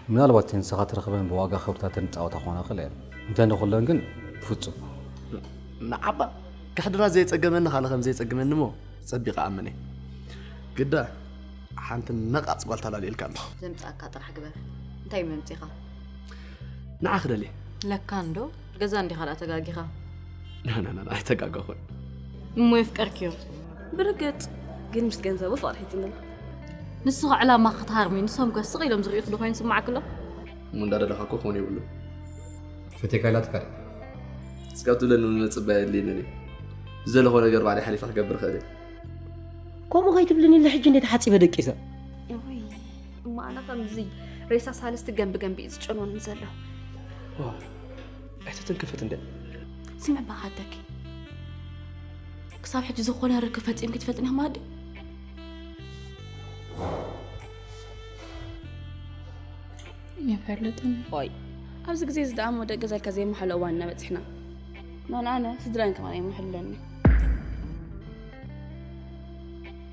ምናልባት እተን ንስኻ ትረኽበን ብዋጋ ከብትታተን ዝጻወታ ክኾና ይኽእላ እየን። እንተ ንኹለን ግን ብፍጹም። ንዓባ ክሕድራ ዘየጸገመኒ ካልእ ከም ዘየጸግመኒ እሞ ጸቢቐ ኣምነ። ግዳ ሓንቲ ነቓጽ ጓል ተላልየልካ ኣሎ። ዘምጻእካ ጥራሕ ግበር። እንታይ እዩ መምጺኻ? ንዓ ክደልየ። ለካ እንዶ ገዛ እንዲኻ ደኣ ተጋጊኻ። ናናና ኣይተጋገኹን። እሞ የፍቀርክዮ። ብርግጽ ግን ምስ ገንዘቡ ፍቕሪ ሒዝንና። ንስኻ ዕላማ ክትሃርሚ ንሶም ከ ስቕ ኢሎም ዝርእዩ ክዶ ኮይኑ ይስምዓክሎ? እሞ እንዳደለኻ እኮ ክኾን የብሉ። ፈቴካ ኢላትካ ድያ? እስካብ ትብለኒ እውን መጽበያ የድልየንን እዩ። ዝደለኾ ነገር ባዕለይ ሓሊፈ ክገብር እኽእል እየ። ከምኡ ከይትብልኒ ኢለ ሕጂ እንዴት ሓፂበ ደቂሰ። እውይ እማ ኣነ ከምዚ ሬሳ ሳልስቲ ገንቢ ገንቢ እዩ ዝጨኖኒ ዘሎ። ኣይተተንክፍት እንደ ስምዕ ባኻተኪ ክሳብ ሕጂ ዝኾነ ርክብ ፈፂምኪ ትፈልጥኒ ኢኻ ማዲ? ይፈልጥኒ። ሆይ ኣብዚ ግዜ እዚ ደኣ እሞ ደቂ ዘልካ ዘይመሓሎ እዋን ኢና በፂሕና። ናን ኣነ ስድራን ከማን ኣይመሓሉለኒ።